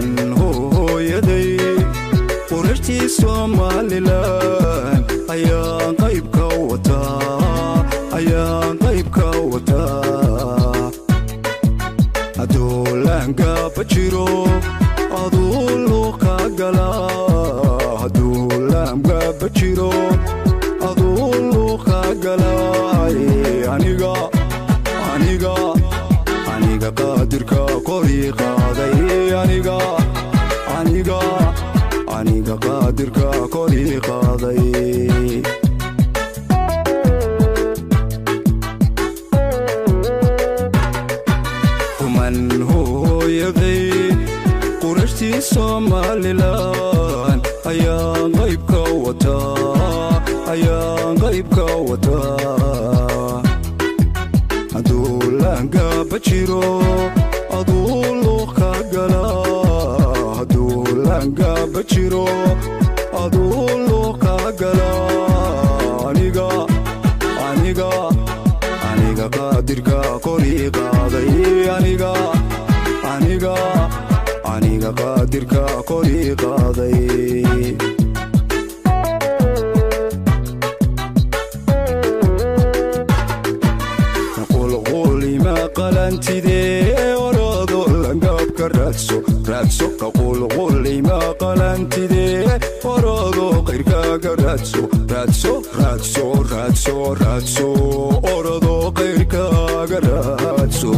Kuman hooyaday Qurashtii Somalilan ayaan qayb ka wataa, ayaan qayb ka wataa. Hadduu laangaaba jiro, aduu luuqa galaa. Hadduu laangaaba jiro, aduu luuqa galaay. Aniga, aniga, aniga qaadirka kori qaaday. Aniga, aniga, aniga qaadirka kori qaaday. Kuman hooyaday Qurashtii Somalilan ayaan qayb ka wataa, ayaan qayb ka wataa. Hadduu laangaaba jiro, aduu luuqa galaa. Hadduu laangaaba jiro, aduu luuqa galaa. Aniga, aniga, aniga qaadirka kori qaaday. Aniga, aniga, aniga qaadirka kori qaaday. Qulqulima qalantidee, orado langaabka raadso, raadso. Ka qulqulima qalantidee, orado qayrkaaga raadso, raadso, raadso, raadso, raadso, orado qayrkaaga raadso.